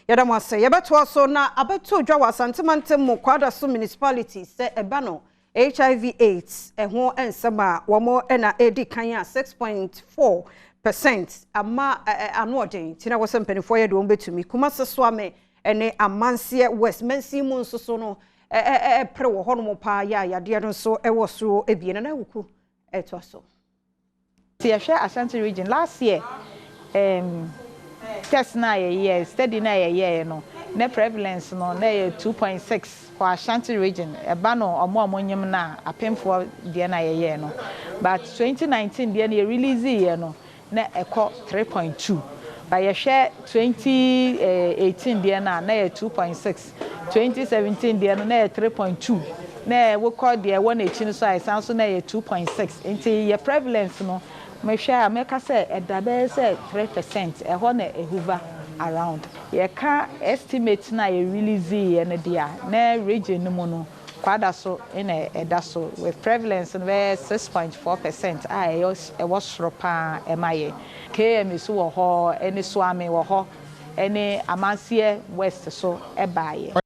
Yɛda mo ase. Yɛbɛtoa so na abɛto dwa wɔ Asantemantam mu Kwadaso Municipality sɛ ɛba no HIV AIDS ɛho nsɛm a wɔn na ɛdi kan a 6.4% ama ano ɔden nti na wɔsɛ mpanimfoɔ yɛ de wɔn bɛtumi. Kumase Soame ne Amanseɛ West mansin mu nso so no ɛpere wɔ hɔnom paa yɛ a yadeɛ no nso ɛwɔ soro ebien na awuku ɛtoa so. Nti yɛhwɛ Ashanti Region last year test na yɛyɛ, study na yɛyɛ no, ne prevalence no na yɛ 2.6 for Ashanti Region. Ɛba no ɔmo a ɔmo nyim na apemfoɔ deɛ na yɛyɛ no, but 2019 deɛ no yɛ release yɛ no na ɛkɔ 3.2, but yɛhwɛ 2018 deɛ no a na yɛ 2.6, 2017 deɛ no na yɛ 3.2, na wokɔ deɛ ɛwɔ n'akyi no so a ɛsan so na yɛ 2.6. Nti yɛ prevalence no, mehwɛ a mɛka sɛ ɛda bɛyɛ sɛ 3% ɛhɔ na ɛhover around. Yɛka estimate na yɛ release yɛ no deɛ a, na region no mu no Kwadaso na ɛda so with prevalence no bɛyɛ 6.4% a ɛyɛ ɛwɔ soro paa ɛma yɛ. KMA so wɔ hɔ, ɛne Suame wɔ hɔ, ɛne Amanseɛ West so ɛbaayɛ.